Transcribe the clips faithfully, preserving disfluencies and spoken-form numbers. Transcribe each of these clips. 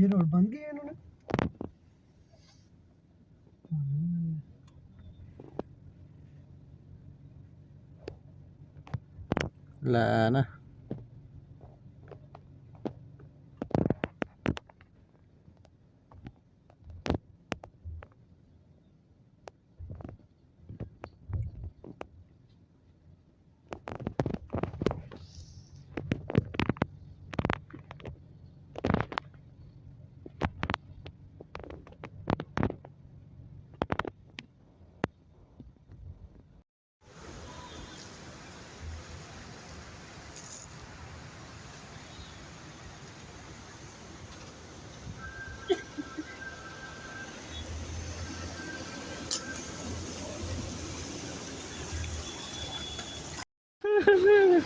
Urban kay ano na? Wala na.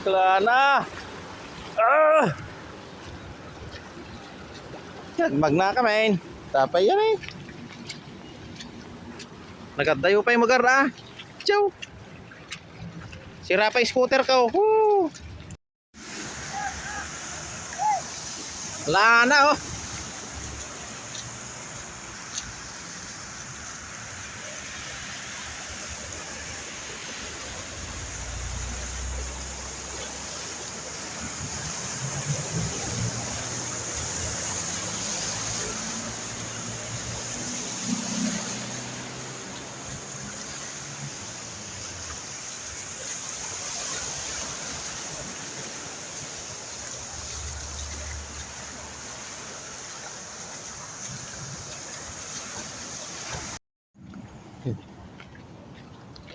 Wala na. Ah! Yan, magna ka, men. Tapay yan eh. Nagadayo pa'y magar, ah. Chow. Sira pa scooter ko. Woo! Wala na, oh.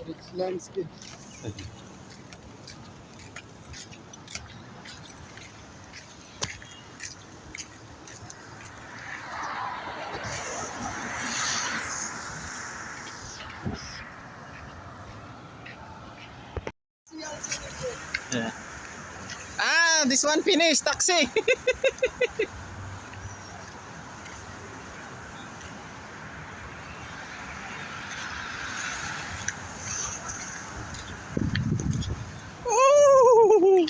It's landscape. Yeah. Ah, this one finish, taxi. Ooh.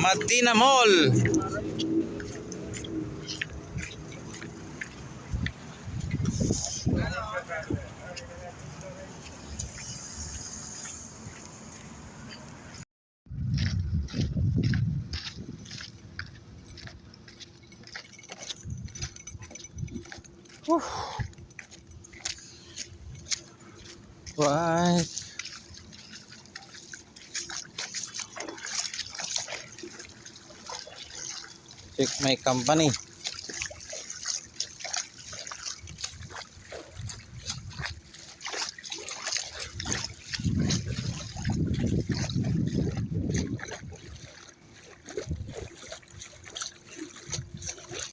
Madina Mall. Whew. Right. Check my company.